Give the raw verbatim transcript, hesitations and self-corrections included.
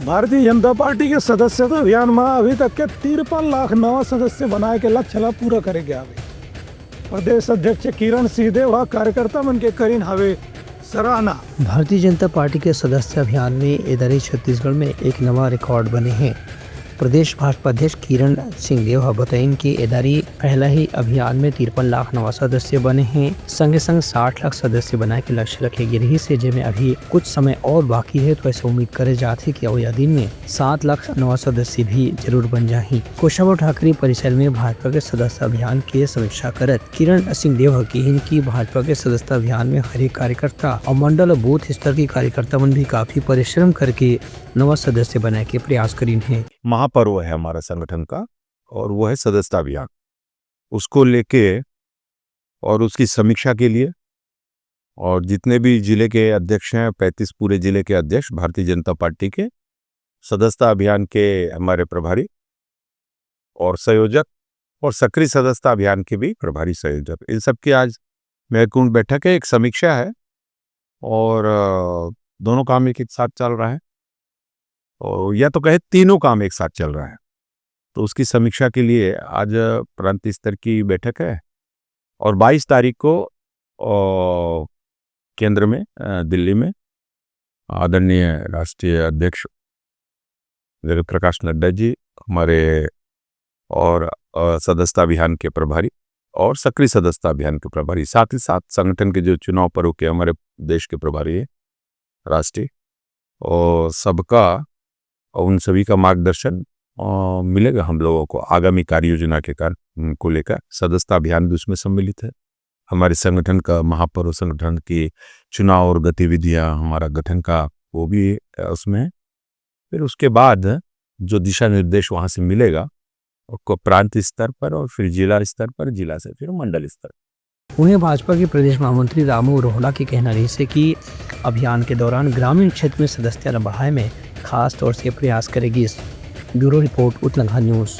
Bharatiya Janata party के सदस्यता अभियान म अभी तक के तिरपन लाख नवा सदस्य बनाए के लक्ष्य ला पूरा करे गे हावे। प्रदेश अध्यक्ष किरण सिंह देव ह कार्यकर्ता मन के करिन हावे सराहना। भारतीय जनता पार्टी के सदस्य अभियान में ए दरी छत्तीसगढ़ में एक नवा रिकॉर्ड बने हे। प्रदेश भाजपा अध्यक्ष किरण सिंह देव ह बताइन कि ए दरी पहला ही अभियान में तिरपन लाख नवा सदस्य बने हे। संगे संग साठ लाख सदस्य बनाए के लक्ष्य रखे गे रहिस हे, जेमे अभी कुछ समय और बाकी हे, तो ऐसे उम्मीद करे जात हे कि अवइया दिन में सात लाख नवा सदस्य भी जरूर बन जाही। कोशांबा ठाकरे परिसर में भाजपा के सदस्यता अभियान के समीक्षा करत किरण सिंह देव ह किहिन कि भाजपा के सदस्यता अभियान में हर एक कार्यकर्ता और मंडल और बूथ स्तर के कार्यकर्ता मन भी काफी परिश्रम करके नवा सदस्य बनाए के प्रयास करिन हे। महापर्व है हमारा संगठन का, और वो है सदस्यता अभियान। उसको लेके और उसकी समीक्षा के लिए, और जितने भी जिले के अध्यक्ष हैं, पैंतीस पूरे जिले के अध्यक्ष भारतीय जनता पार्टी के, सदस्यता अभियान के हमारे प्रभारी और संयोजक, और सक्रिय सदस्यता अभियान के भी प्रभारी संयोजक, इन सब की आज महत्वपूर्ण बैठक है, एक समीक्षा है। और अ, दोनों काम एक एक साथ चल रहा है, और या तो कहे, तीनों काम एक साथ चल रहा है। तो उसकी समीक्षा के लिए आज प्रांत स्तर की बैठक है, और बाईस तारीख को अ, केंद्र में, अ, दिल्ली में आदरणीय राष्ट्रीय अध्यक्ष जगत प्रकाश नड्डा जी, हमारे और अ, सदस्यता अभियान के प्रभारी और सक्रिय सदस्यता अभियान के प्रभारी, साथ ही साथ संगठन के जो चुनाव पर्व के हमारे देश के प्रभारी है राष्ट्रीय, और सबका और उन सभी का मार्गदर्शन अ, मिलेगा हम लोगों को आगामी कार्य योजना के कार्य को लेकर। सदस्यता अभियान भी उसमें सम्मिलित है। हमारे संगठन का महापर्व, संगठन की चुनाव और गतिविधियां, हमारा गठन का, वो भी अ, उसमें है। फिर उसके बाद जो दिशा निर्देश वहां से मिलेगा, उसको प्रांत स्तर पर और फिर जिला स्तर पर, जिला से फिर मंडल स्तर। उहें, भाजपा के प्रदेश महामंत्री रामू रोहला के कहना रहिस हे कि अभियान के दौरान ग्रामीण क्षेत्र में सदस्यता बढ़ाए में खास तौर से प्रयास करे गिस। Bureau report, Utlangha news.